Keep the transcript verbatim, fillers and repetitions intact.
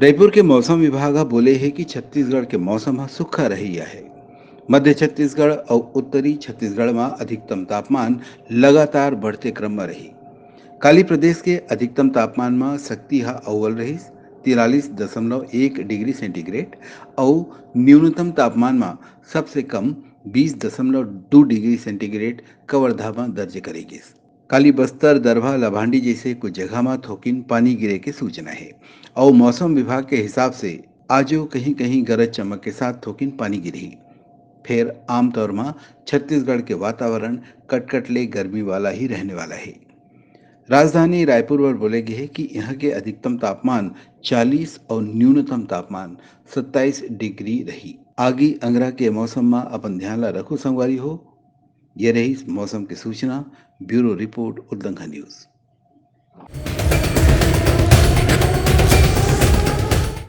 रायपुर के मौसम विभाग ह बोले हे कि छत्तीसगढ़ के मौसम ह सुक्खा रही हे। मध्य छत्तीसगढ़ अउ उत्तरी छत्तीसगढ़ म अधिकतम तापमान लगातार बढ़ते क्रम म रही। काली प्रदेश के अधिकतम तापमान म सक्ती ह अव्वल रहिस, तिरालीस दशमलव एक डिग्री सेंटीग्रेड, अउ न्यूनतम तापमान म सबसे कम बीस दशमलव दू डिग्री सेंटीग्रेड कवर्धा म दर्ज करे गिस। काली बस्तर, दरभा, लभांडी जैसे कुछ जगह म थोकिन पानी गिरे के सूचना हे, अउ मौसम विभाग के हिसाब से आजो कहीं-कहीं गरज चमक के साथ थोकिन पानी गिरही। फेर आमतौर म छत्तीसगढ़ के वातावरण कटकट ले गर्मी वाला ही रहने वाला हे। राजधानी रायपुर बर बोले गे हे कि यहाँ के अधिकतम तापमान चालीस अउ न्यूनतम तापमान सत्ताईस डिग्री रही। आगी अंगरा के मौसम म अपन ध्यान ला रखो संगवारी हो। ये रही मौसम के सूचना। ब्यूरो रिपोर्ट, उद्दंगा न्यूज।